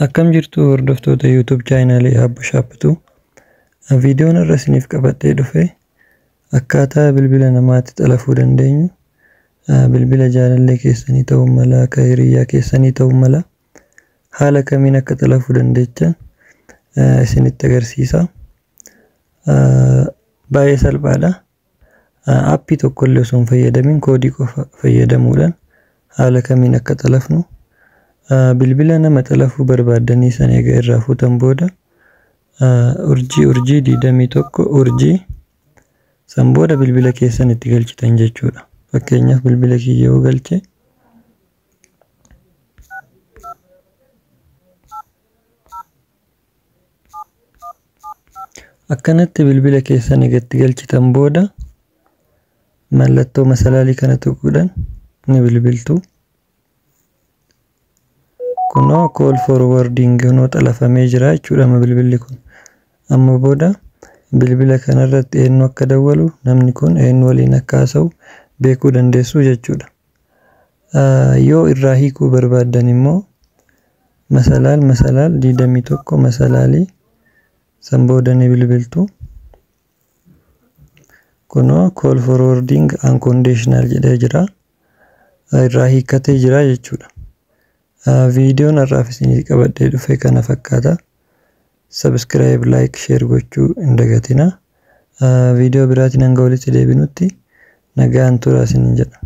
Akkam jirtu hordoftoota YouTube chaanaalii Abbo Shaappituu. Viidiyoon irra isiniif qabadhee dhufe akkaataa bilbila namaatti xalafuu dandeenyu, bilbila jaalallee keessanii ta'uu mala, akka hiriyyaa keessanii ta'uu mala, haala kamiin akka xalafuu dandeechan isinitti agarsiisa. Baay'ee salphaadha. Aappii tokkollee osoo hin fayyadamin koodii qofa fayyadamuudhaan haala kamiin akka xalafnu, bilbila nama xalafuu barbaaddanii sana egaa irraa fuutan booda urjii urjii 21 urjii san booda bilbila keessan itti galchitan jechuudha. Fakkeenyaaf bilbila kiyya yoo galche, akkanatti bilbila keessan egaa itti galchitan booda mallattoo masalaalii kana tuquudhaan ni bilbiltu. Kunoo call forwarding kunoo xalafamee jira jechuudha amma bilbilli kun. Amma booda bilbila kanarratti eenyu akka dawwalu, namni kun eenyu waliin akka haasa'u beekuu dandeessu jechuudha. Yoo irraa hiikuu barbaaddan immoo masalaal masalaal 21 masalaalii san booda ni bilbiltu. Kunoo call forwarding unconditional jedhee jira. Irraa hiikkatee jira jechuudha. Viidiyoon har'aaf isinii qabadhee dhufe kana fakkaata. Subscribe, like, share gochuu hin dagatinaa. Viidiyoo biraatiin hanga walitti deebinutti nagaan turaa isiniin jedha.